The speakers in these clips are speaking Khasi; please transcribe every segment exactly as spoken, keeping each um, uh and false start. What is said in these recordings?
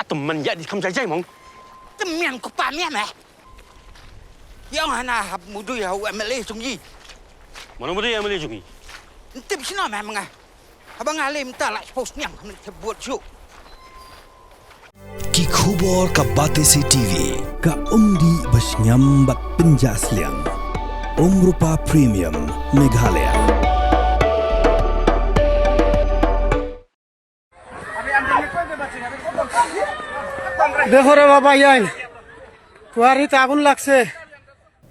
Tymmen ïa di kham jai jai mong. Tymmen ko pa mian eh. Ïa nga na hap mudui ha u M L A jong i. Mano mudui M L A jong i? Ntip sino meh menga. Haba nga lem ta la post niang men te buat ju. Ki khubor ka Batesi T V. Ka umdih ba sngem bad pynjah sliang. Umrupa Premium Meghalaya. Dekho re baba, yain. Kuari tagun lakse.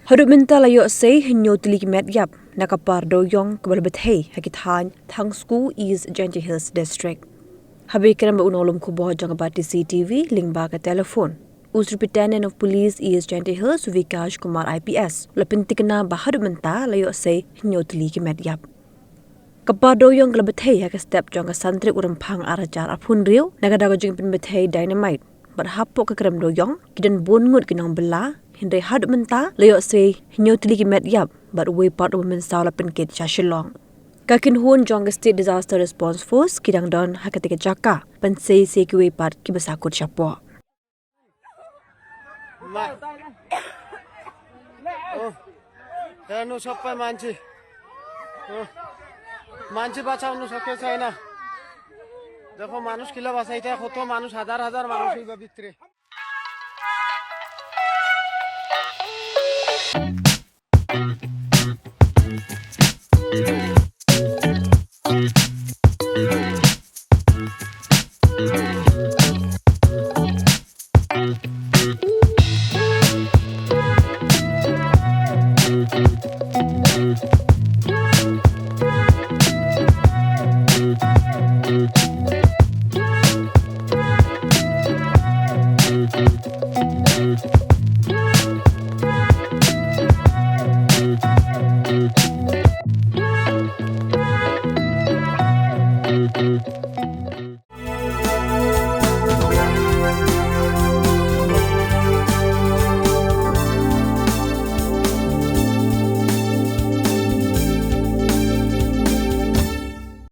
Haduh mynta la ïoh sei hynñiew tylli ki met ïap na ka par dewïong kaba la bthei ha ki thaiñ Thangsku, East Jaintia Hills District. Haba ïakren bad u nonglum khubor jong ka Batesi T V lyngba ka telephone, u Superintendent of Police East Jaintia Hills, u Vikash Kumar I P S, u la pyntikna ba haduh mynta la ïoh sei hynñiew tylli ki met ïap. Ka par dewïong ka la bthei ha ka step jong ka San Tarik u Rymphang ar hajar arphew hynriew na ka daw ka jingpynbthei dynamite. Bad hapoh ka krem dewïong ki don bun ngut ki nongbylla, hynrei haduh mynta la ïoh sei hynñiew tylli ki met ïap bad uwei pat uba mynsaw la pynkit sha Shillong. Ka kynhun jong ka State Disaster Response Force ki dang don ha katei ka jaka ban sei sei kiwei pat kiba sahkut shapoh. Ma-, oh, এরা নু সব পায় মানছি। Oh, মানছি বাঁচাও নু সবকে চাই না। দেখো মানুষ কিলা বাঁচাইতে, কত মানুষ, হাজার হাজার মানুষ এইবার ভিতরে।